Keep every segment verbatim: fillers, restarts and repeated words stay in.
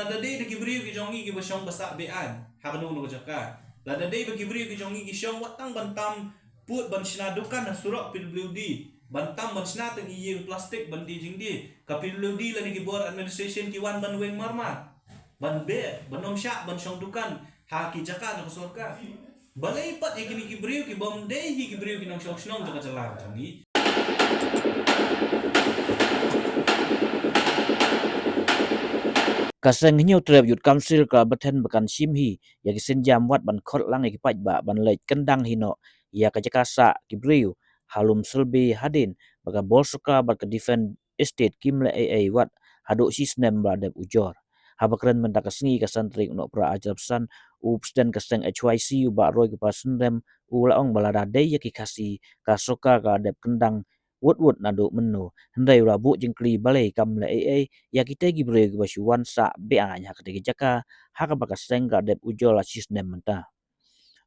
Lada dei da ki briew ki jong ngi kiba shong ba sah be-aiñ ha kano kano ka jaka, lada dei ba ki briew ki jong ngi ki shong wat tang ban tam put ban shna dukan ha surok P W D, ban tam ban shna tang ïing plastik ban die jingdie, ka P W D lane ki bor administration ki wan ban weng marmar, ban beh, ban ym shah ban shong dukan ha ki jaka jong ka sorkar. Balei pat ïa kine ki briew ki bym dei hi ki briew ki nongshong shnong jong ka jylla jong ngi? Ka seng Hynñiewtrep Youth Council ka la bteng ba kan shim hi ïa ki sienjam wat ban khot lang ïa ki paidbah ban leit kyndang hi noh ïa ka jaka sah ki briew ha Lumsylbei hadien ba ka bor sorkar bad ka Defence Estate kim leh ei ei wat haduh shi snem ba la dep ujor. Haba kren mynta ka sngi ka san tarik u Nohprah arhajar arphew san, u President ka seng H Y C u Bah Roykupar Synrem u la ong ba lada dei ïa ki Khasi ka sorkar ka la dep kyndang wut wut naduh mynno, hynrei u la buh jingkylli balei kam leh ei ei ïa kitei ki briew kiba shu wan sah be-aiñ ha katei ka jaka ha kaba ka seng ka la dep ujor la shi snem mynta.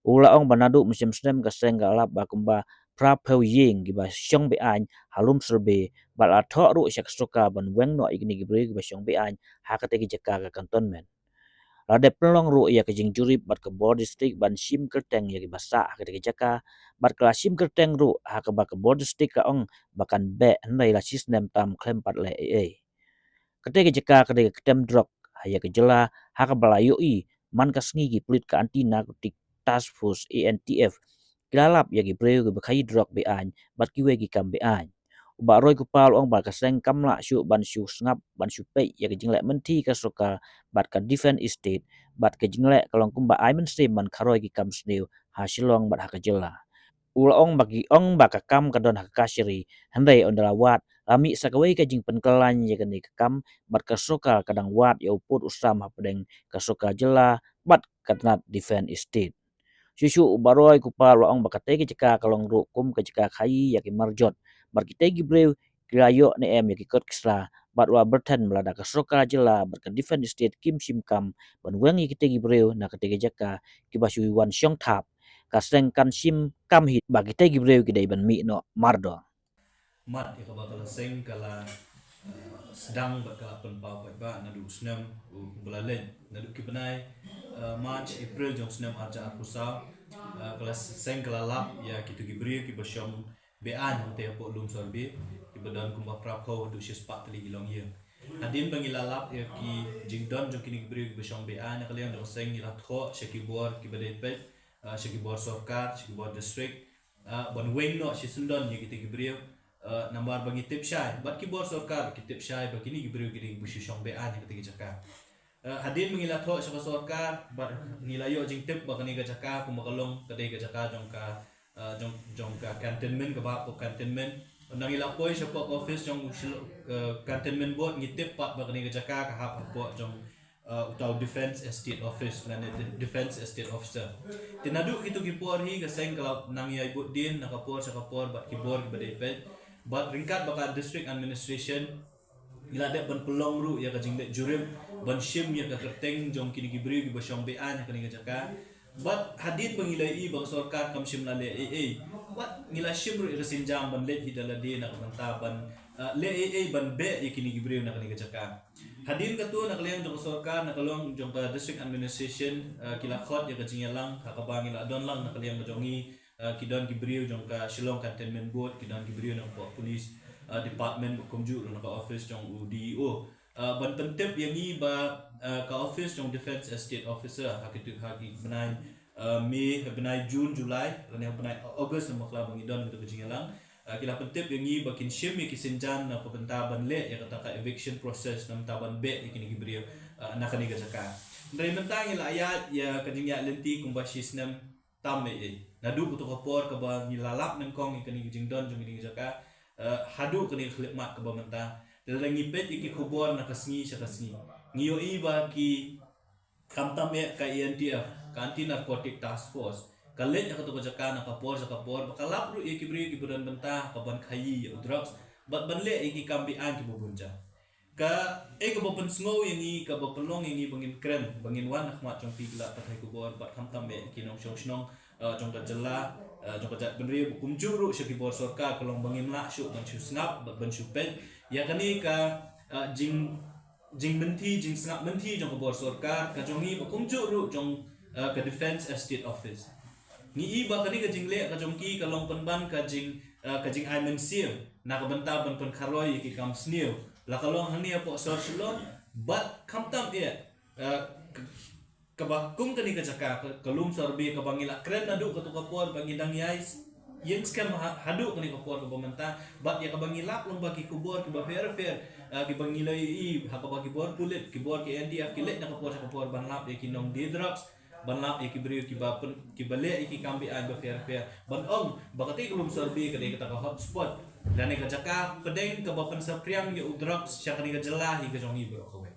U la ong ba naduh mynshem snem ka seng ka la lap ba kumba phra phew ïing kiba shong be-aiñ ha Lumsylbei bad la thoh ruh sha ka sorkar ban weng noh ïa kine ki briew kiba shong be-aiñ ha katei ka jaka ka cantonment. La dep pynlong ruh ïa ka jingjurip bad ka bor district ban shim kyrteng ïa kiba sah ha katei ka jaka bad ka la shim kyrteng ruh ha kaba ka bor district ka ong ba kan beh hynrei la shi snem tam khlem pat leh ei ei. Katei ka jaka ka dei ka kem drok ha ïa ka jylla ha kaba la ïohi man ka sngi ki pulit ka Anti Narcotic Task Force, A N T F, ki la lap ïa ki briew kiba khaïi drok be-aiñ bad kiwei ki kam be-aiñ. U Bah Roykupar u ong ba ka seng kam lah shuh ban shu sngap ban shu peit ïa ka jingleh mynthi ka sorkar bad ka Defence Estate bad ka jingleh ka long kumba ai mynsiem ban kharoi ki kam sniew ha Shillong bad ha ka jylla. U la ong ba ki ong ba ka kam ka don ha ka kashari, hynrei ynda la wad la mih sa kawei ka jingpynkylla ïa kane ka kam bad ka sorkar ka dang wad ïa u pud u sam hapdeng ka sorkar jylla bad ka tnat Defence Estate. Shuh shuh u Bah Roykupar u la ong ba katei ka jaka ka long ruh kum ka jaka khaïi ïa ki marjot bad kitei ki briew ki la ïoh ne em ïa ki kot ki sla bad u la bteng ba lada ka sorkar jylla bad ka Defence Estate kim shim kam ban weng ïa kitei ki briew na katei ka jaka kiba shu wan shong thap, ka seng kan shim kam hi ba kitei ki briew ki dei ban mih noh mardor. Mat ïa kaba ka la seng ka la, eh, sdang bad ka la pynpaw paidbah naduh u snem u ba la leit, naduh ki bnai, eh, March, April jong u snem arhajar arphew saw, eh, ka la seng ka la lap ïa kitu ki briew kiba shong be-aiñ hangtei hapoh Lumsylbei kiba don kumba phra phew haduh shispah tylli ki longïing. Hadien ba ngi la lap ïa ki jingdon jong kine ki briew kiba shong be-aiñ, na ka liang jong ka seng ngi la thoh sha ki bor kiba dei peit, eh, sha ki bor sorkar, sha ki bor district, eh, ban weng noh shisyndon ïa kitei ki briew, eh, namar ba ngi tip shai bad ki bor sorkar ki tip shai ba kine ki briew ki dei kiba shu shong be-aiñ ha katei ki jaka. Eh, hadien ba ngi la thoh sha ka sorkar bad ngi la ïoh jingtip ba kane ka jaka kumba ka long ka dei ka jaka jong ka, eh, jong, jong ka cantonment, kaba hapoh cantonment. Ynda ngi la poi shapoh ka office jong u Shillong, eh, Cantonment Board, ngi tip pat ba kane ka jaka ka hap hapoh jong, eh, uta u Defence Estate Office lane de-, Defence Estate Officer. Te naduh kitu ki por hi ka seng ka la nang ïai bud dien na ka por sha ka por bad ki bor kiba dei peit bad ryngkat bad ka District Administration ngi la dep ban pynlong ruh ïa ka jingleit jurip ban shim ïa ka kyrteng jong kine ki briew kiba shong be-aiñ ha kane ka jaka. Bad hadien ba ngi la ïohi ba ka sorkar kam shym la leh ei ei, bad ngi la shim ruh ïa ka sienjam ban leit hi da lade na ka bynta ban, eh, leh ei ei ban beh ïa kine ki briew na kane ka jaka. Hadien kata na ka liang jong ka sorkar, na ka liang jong ka District Administration, eh, ki la khot ïa ka jingïalang ha kaba ngi la don lang na ka liang ka jong ngi, eh, ki don ki briew jong ka Shillong Cantonment Board, ki don ki briew na ka police, eh, department, kumjuh ruh na ka office jong u D E O. Eh, ban pyntip ïa ngi ba, eh, ka office jong Defence Estate Officer ha ki tu, ha ki bnai, eh, May, ha bnai June, July lane ha bnai August, namar ba ngi don katu ka jingïalang. Eh, ki la pyntip ïa ngi ba kin shim ïa ki sienjam na ka bynta ban leh ïa kata ka eviction process, na ka bynta ban beh ïa kine ki briew, eh, na kane ka jaka. Hynrei mynta ngi la ïaid ïa ka jingïaid lynti kumba shi snem tam ei ei. Naduh kato ka por kaba ngi la lap nyngkong ïa kane ka jingdon jong kane ka jaka, eh, haduh kane ka khyllipmat kaba mynta. Te lada ngi peit ïa ki khubor na ka sngi sha ka sngi, ngi ïohi ba ki, khamtam eh ka A N T F, ka Anti Narcotic Task Force, ka leit ha kato ka jaka na ka por sha ka por, ba ka lap ruh ïa ki briew kiba don bynta ka ban khaïi ïa u drugs bad ban leh ïa ki kam be-aiñ kiba bun jait. Kaei kaba pynsngew ïa ngi, kaba pynlong ïa ngi ba ngin kren, ba ngin wan ha khmat jong phi ki lad pathai khubor bad khamtam eh ki nongshong shnong, eh, jong ka jylla, eh, jong ka jaitbynriew, kumjuh ruh sha ki bor sorkar, ka long ba ngim lah shuh ban shu sngap bad ban shu peit ïa kane ka, eh, jing jingmynthi, jingsngap mynthi jong ka bor sorkar ka jong ngi, ba kumjuh ruh jong, eh, ka Defence Estate Office. Ngi i ba kane ka jingleh ka jong ki ka long pynban ka jing, eh, ka jingai mynsiem na ka bynta ban pynkharoi ïa ki kam sniew, la ka long hangne hapoh sor Shillong bad khamtam eh, eh, k- kaba kum kane ka jaka ka, ka Lumsorbe kaba ngi la kren naduh kato ka por ba ngi dang ïai ïeng skhem ha- haduh kane ka por kaba mynta, bad ïa kaba ngi lap lyngba ki khubor kiba pher pher, eh, kiba ngi la ïohi ha kaba ki bor pulit, ki bor ki N D F ki leit na ka por sha ka por ban lap ïa ki nongdie drugs, ban lap ïa ki briew kiba pyn- kiba leh ïa ki kam beaiñ ba pher pher, ban ong ba kata ka Lumsorbe ka dei kata ka hotspot lane ka jaka pdeng kaba pynsaphriang ïa u drugs sha kane ka jylla hi ka jong ngi baroh kawei.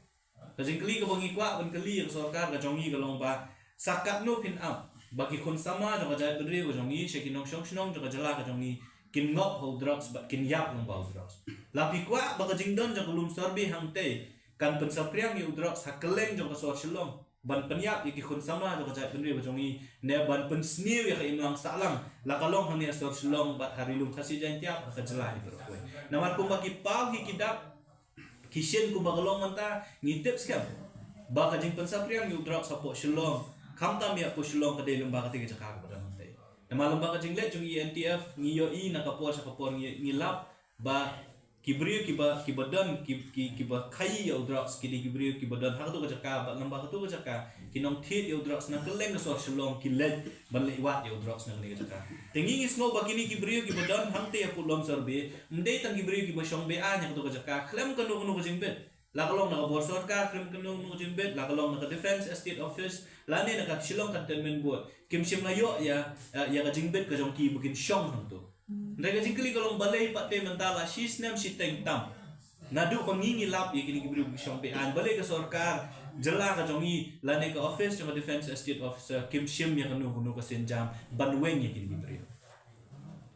Ka jingkylli kaba ngi kwah ban kylli ïa ka sorkar ka jong ngi ka long ba sa katno phin ap ba ki khun samla jong ka jaitbynriew ka jong ngi, sha ki nongshong shnong jong ka jylla ka jong ngi, kin ngop ha u drugs bad kin ïap lyngba u drugs. La phi kwah ba ka jingdon jong ka Lumsorbe hangtei kan pynsaphriang ïa u drugs ha kylleng jong ka sor Shillong ban pynïap ïa ki khun samla jong ka jaitbynriew ka jong ngi, ne ban pynsniew ïa ka imlang sahlang, la ka long hangne ha sor Shillong bad ha Ri Lum Khasi Jaiñtia, ha ka jylla hi baroh kawei. Namar kumba ki paw hi ki dap, ki shin kumba ka long mynta, ngi tip skhem ba ka jingpynsaphriang ïa u drugs hapoh Shillong, khamtam ïa hapoh Shillong, ka dei lyngba kata ka jaka kaba don hangtei. Namar lyngba ka jingleh jong i N T F ngi ïohi na ka por sha ka por ngi, ngi lap ba ki briew kiba, kiba don, ki, ki, kiba khaïi ïa u drugs ki dei ki briew kiba don ha kato ka jaka, bad lyngba kato ka jaka ki nongthied ïa u drugs na kylleng ka sor Shillong ki leit ban leit wad ïa u drugs na kane ka jaka. Te ngi, ngi sngew ba kine ki briew kiba don hangtei hapoh Lumsorbe ym dei tang ki briew kiba shong beaiñ ha kato ka jaka khlem kano kano ka jingbit, la ka long na ka bor sorkar khlem kano kano ka jingbit, la ka long na ka Defence Estate Office lane na ka Shillong Cantonment Board, kim shym la ïoh ïa, eh, ïa ka jingbit ka jong ki ba kin shong hangto. Hynrei ka jingkylli ka long balei pat te mynta la shi snem shiteng tam naduh ba ngi, ngi lap ïa kine ki briew ki shong beaiñ, balei ka sorkar jylla ka jong ngi lane ka office jong ka Defence Estate Officer kim shim ïa kano kano ka sienjam ban weng ïa kine ki briew.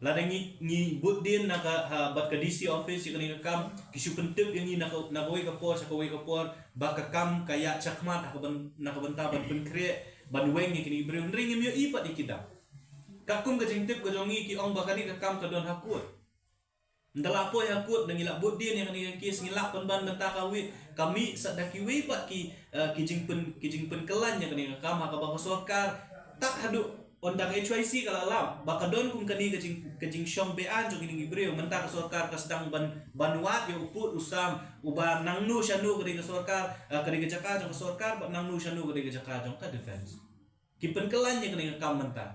Lada ngi, ngi bud dien na ka, ha, bad ka D C office ïa kane ka kam, ki shu pyntip ïa ngi na ka, na kawei ka por sha kawei ka por ba ka kam ka ïaid shakhmat ha ka byn-, na ka bynta ban pynkhreh ban weng ïa kine ki briew, hynrei ngim ïohi pat ïa ki dap. Katkum ka jingtip ka jong ngi ki ong ba kane ka kam ka don ha kut. Ynda la poi ha kut, nda ngi la bud dien ïa kane ka kes, ngi la pynban bynta ka wit, ka mih sa da kiwei pat ki, eh, ki jingpyn, ki jingpynkylla ïa kane ka kam ha kaba ka sorkar. Tak haduh ynda ka H Y C ka la lap ba ka don kum kane ka jing, ka jingshong beaiñ jong kine ki briew, mynta ka sorkar ka sdang ban, ban wad ïa u pud u sam uba nangno shano ka dei ka sorkar, eh, ka dei ka jaka jong ka sorkar, bad nangno shano ka dei ka jaka jong ka Defence. Ki pynkylla ïa kane ka kam mynta.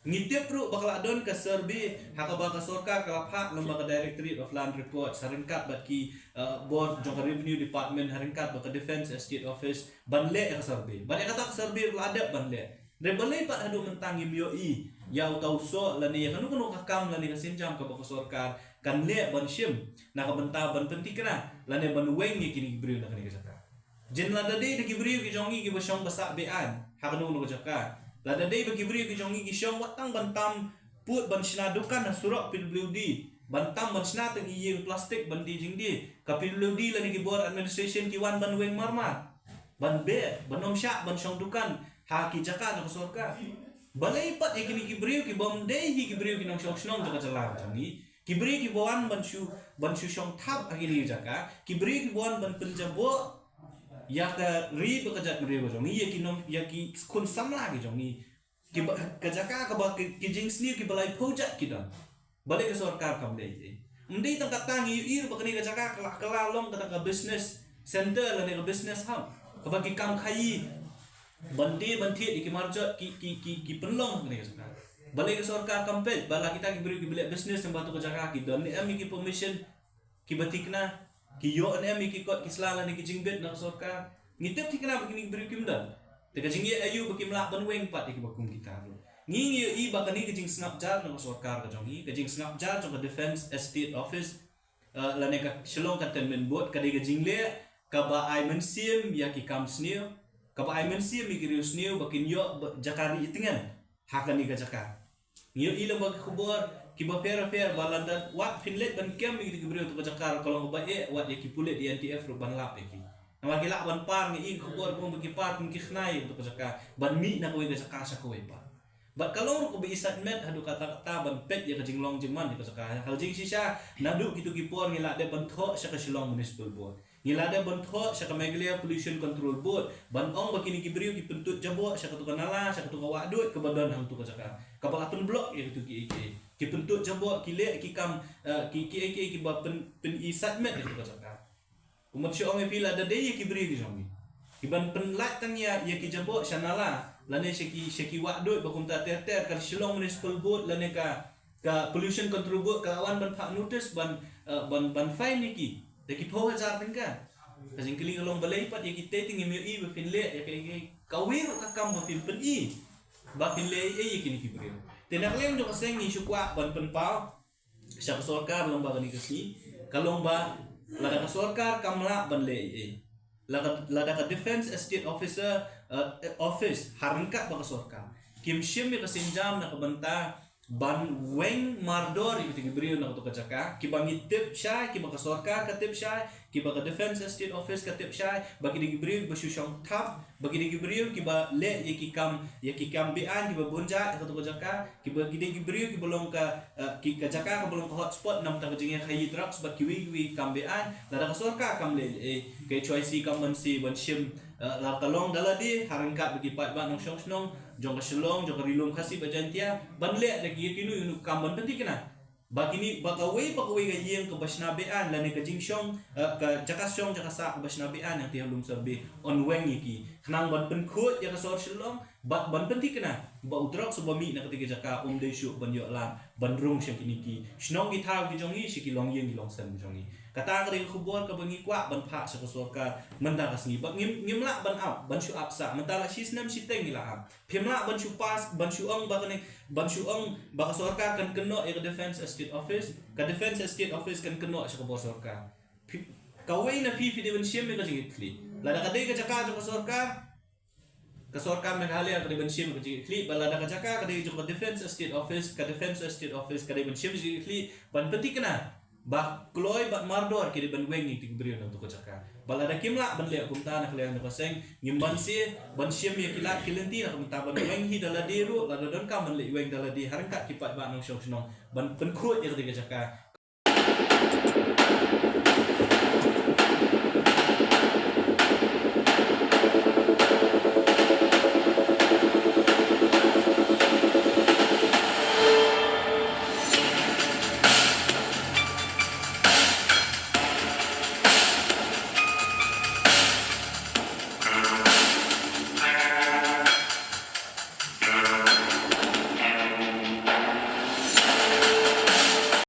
Ngi tip ruh ba ka la don ka survey ha kaba ka sorkar ka la phah lyngba ka Directorate of Land Records ha ryngkat bad ki, eh, bor jong ka Revenue Department ha ryngkat bad ka Defence Estate Office ban leh ïa ka survey. Bad ïa kata ka survey ruh la dep ban leh. Hynrei balei pat haduh mynta ngim ïohi ïa uta u soh lane ïa kano kano ka kam lane ka sienjam kaba ka sorkar kan leh ban shim na ka bynta ban pynthikna lane ban weng ïa kine ki briew na kane ka jaka. Jin lada dei da ki briew ki jong ngi kiba shong ba sah beaiñ ha kano kano ka jaka, lada dei ba ki briew ki jong ngi ki shong wat tang ban tam pud ban shna dukan ha surok P W D, ban tam ban shna tang ïing plastik ban die jingdie, ka P W D lane ki bor administration ki wan ban weng marmar, ban beh, ban ym shah ban shong dukan ha ki jaka jong ka sorkar. Balei pat ïa kine ki briew kibym dei hi ki briew ki nongshong shnong jong ka jylla jong ngi, ki briew kiba wan ban shu, ban shu shong thap ha kine ki jaka, ki briew kiba wan ban pynjaboh ïa ka ri bad ka jaitbynriew ka jong ngi, ïa ki nong, ïa ki khun samla ki jong ngi, kiba, ka jaka kaba ki, ki jingsniew kiba laiphew jait ki don. Balei ka sorkar kam leh ei ei? Ym dei tang katta, ngi ïohi ruh ba kane ka jaka ka la, ka la long kata ka business center lane ka business hub kaba ki kam khaïi ban die ban thied ïa ki marjot ki, ki, ki, ki pynlong ha kane ka jaka. Balei ka sorkar kam peit ba la kita ki briew kiba leh business lyngba tu ka jaka ki don ne em ïa ki permission kiba thikna, ki ïoh ne em ïa ki kot ki sla lane ki jingbit na ka sorkar? Ngi tip thikna ba kine ki briew kim don. Te ka jingeh aïu ba kim lah ban weng pat ïa kiba kum kita ruh? Ngi, ngi ïohi ba kane ka jingsngap jar na ka sorkar ka jong ngi, ka jingsngap jar jong ka Defence Estate Office, eh, lane ka Shillong Cantonment Board, ka dei ka jingleh kaba ai mynsiem ïa ki kam sniew, kaba ai mynsiem ïa ki riewsniew ba kin ïoh ba, jaka ri tngen ha kane ka jaka. Ngi ïohi lyngba ki khubor kiba pher pher ba lada wat phin leit ban kem ïa ki briew tu ka jaka ka long kaba eh wat ïa ki pulit, ïa N T F ruh ban lap ïa ki. Namar ki lah ban par, ngi ïohi ki khubor ba ki par kum ki khnai tu ka jaka ban mih na kawei ka jaka sha kawei pat. Bad ka long ruh kaba i sait met haduh katta katta ban peit ïa ka jinglong jingman ïa ka jaka. Ha ka jingshisha, naduh kito ki por ngi la dep ban thoh sha ka Shillong Municipal Board, ngi la dep ban thoh sha ka Meghalaya Pollution Control Board ban ong ba kine ki briew ki pyntut jaboh sha kato ka nala, sha kato ka wahduid kaba don hangto ka jaka, kaba la pynblock ïa kito ki, ki, ki pyntut jaboh, ki leh ki kam, eh, ki, ki, ki, kiba pyn, pyn-i sait met ïa kato ka jaka. Kumba shu ong ïa phi, lada dei ïa ki briew ki jong ngi, ki ban pynlait tang ïa, ïa ki jaboh sha nala lane sha ki, sha ki wahduid ba kumta ter ter, ka Shillong Municipal Board lane ka, ka Pollution Control Board ka la wan ban phah notice ban, eh, ban, ban fine ïa ki da ki phew hajar tyngka. Ka jingkylli ka long, balei pat ïa kitei te ngim ïohi ba phin leh ïa ka, ïa ka, kawei ruh ka kam ba phin pyn-i ba phin leh ei ei ïa kine ki briew? Te na ka liang jong ka seng ngi shu kwah ban pynpaw sha ka sorkar lyngba kane ka sngi, ka long ba lada ka sorkar kam lah ban leh ei ei, lada, lada ka Defence Estate Officer, eh, Office, ha ryngkat bad ka sorkar, kim shim ïa ka sienjam na ka bynta ban weng mardor ïa kito ki briew na kato ka jaka, kiba ngi tip shai, kiba ka sorkar ka tip shai, kiba ka Defence Estate Office ka tip shai ba ki dei ki briew kiba shu shong thap, ba ki dei ki briew kiba leh ïa ki kam, ïa ki kam be-aiñ, kiba bun jait ha kato ka jaka, kiba ki dei ki briew kiba long ka, eh, ki, ka jaka kaba long ka hotspot namar ka jingïakhaïi drugs bad kiwei kiwei ki kam be-aiñ. Lada ka sorkar kam leh ei ei, ka H Y C kam ban shu ban shim, eh, lada ka long da lade ha ryngkat bad ki paidbah nongshong shnong jong ka Shillong, jong ka Ri Lum Khasi bad Jaiñtia, ban leh da ki, ïa kino kino ki kam ban pynthikna ba kine, ba kawei pa kawei ka ïing kaba shna be-aiñ lane ka jingshong, eh, ka jaka shong jaka sah kaba shna be-aiñ hangtei ha Lumsurvey, yn weng ïa ki, khnang ban pynkhuid ïa ka sor Shillong bad ban pynthikna ba u drugs uba mih na katei ka jaka um dei shuh ban ïoh lad ban rung sha kine ki shnong ki thaw ki jong ngi, sha ki longïing ki longsem ki jong ngi. Kata ka dei ka khubor kaba ngi kwah ban phah sha ka sorkar mynta ka sngi. Bad ngim, ngim lah ban ap, ban shu ap sah. Mynta la shi snem shiteng ngi la ap. Phim lah ban shu pass, ban shu ong ba kane, ban shu ong ba ka sorkar kan kynnoh ïa ka Defence Estate Office, ka Defence Estate Office kan kynnoh sha ka bor sorkar. Phi, kawei na phi, phi dei ban shim ïa ka jingkitkhlieh. Lada ka dei ka jaka jong ka sorkar, ka sorkar Meghalaya ka dei ban shim ïa ka jingkitkhlieh. Bad lada ka jaka ka dei jong ka Defence Estate Office, ka Defence Estate Office ka dei ban shim ïa ka jingkitkhlieh ban pynthikna ba kloi bad mardor ki dei ban weng ïa kito ki briew na kato ka jaka. Bad lada kim lah ban leh kumta, na ka liang jong ka seng ngim banse ban shim ïa ki lad ki lynti na ka bynta ban weng hi da lade ruh, lada donkam ban leh weng da lade ha ryngkat ki paidbah nongshong shnong ban pynkhuid ïa katei ka jaka